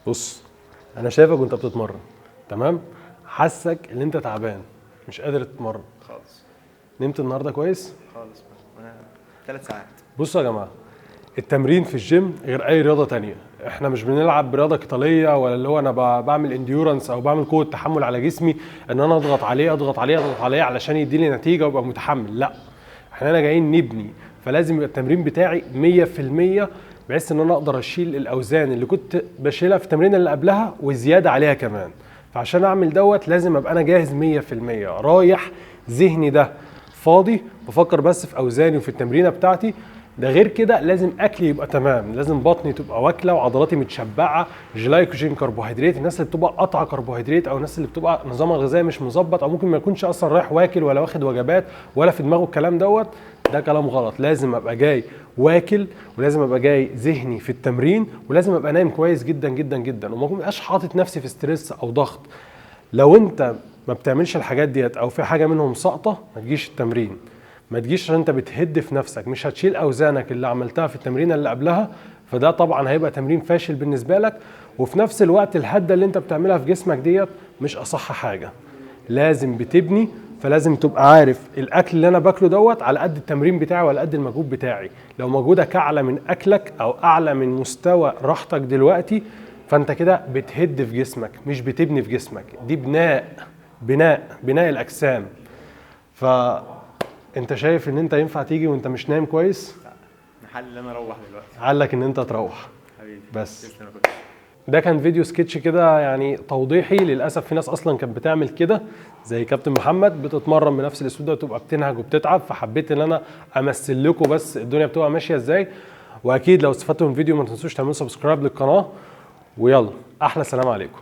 بص، انا شايفك وانت بتتمرن، تمام؟ حاسك ان انت تعبان، مش قادر تتمرن. خالص. نمت النهارده كويس؟ خالص، انا 3 ساعات. بصوا يا جماعه، التمرين في الجيم غير اي رياضة تانية. احنا مش بنلعب رياضة قتاليه، ولا اللي هو انا بعمل endurance او بعمل قوة تحمل على جسمي، ان انا اضغط عليه اضغط عليه اضغط عليه علشان يديني نتيجة وابقى متحمل. لا، احنا هنا جايين نبني، فلازم يبقى التمرين بتاعي 100%، بحيث ان انا اقدر اشيل الاوزان اللي كنت بشيلها في التمرين اللي قبلها وزيادة عليها كمان. فعشان اعمل دوت لازم ابقى انا جاهز 100%، رايح ذهني ده فاضي، بفكر بس في اوزاني وفي التمرينه بتاعتي. ده غير كده لازم اكلي يبقى تمام، لازم بطني تبقى واكله وعضلاتي متشبعه، جلايكوجين، كربوهيدرات. الناس اللي بتبقى قطعه كربوهيدرات، او الناس اللي بتبقى نظامها الغذائي مش مظبط، او ممكن ما يكونش اصلا رايح واكل ولا واخد وجبات ولا في دماغه الكلام دوت، ده كلام غلط. لازم ابقى جاي واكل، ولازم ابقى جاي ذهني في التمرين، ولازم ابقى نايم كويس جدا جدا جدا، وما ابقاش حاطط نفسي في stress او ضغط. لو انت ما بتعملش الحاجات ديت او في حاجة منهم ساقطه، ما تجيش التمرين، ما تجيش، عشان انت بتهد في نفسك، مش هتشيل اوزانك اللي عملتها في التمرين اللي قبلها، فده طبعا هيبقى تمرين فاشل بالنسبة لك. وفي نفس الوقت الهده اللي انت بتعملها في جسمك ديت مش اصح حاجة. لازم بتبني، فلازم تبقى عارف الاكل اللي انا باكله دوت على قد التمرين بتاعي وعلى قد المجهود بتاعي. لو مجهودك اعلى من اكلك او اعلى من مستوى راحتك دلوقتي، فانت كده بتهد في جسمك مش بتبني في جسمك. دي بناء، بناء، بناء الاجسام. ف انت شايف ان انت ينفع تيجي وانت مش نايم كويس؟ لا، محل ان انا اروح دلوقتي. علك ان انت تروح. حبيبي. بس. تسلم يا coach. ده كان فيديو سكتش كده يعني توضيحي. للاسف في ناس اصلا كانت بتعمل كده زي كابتن محمد، بتتمرن بنفس الاسلوب ده وتبقى بتنهج وبتتعب، فحبيت ان انا امثل لكم بس الدنيا بتبقى ماشية ازاي. واكيد لو استفدتوا من الفيديو ما تنسوش تعملوا subscribe للقناه، ويلا احلى سلام عليكم.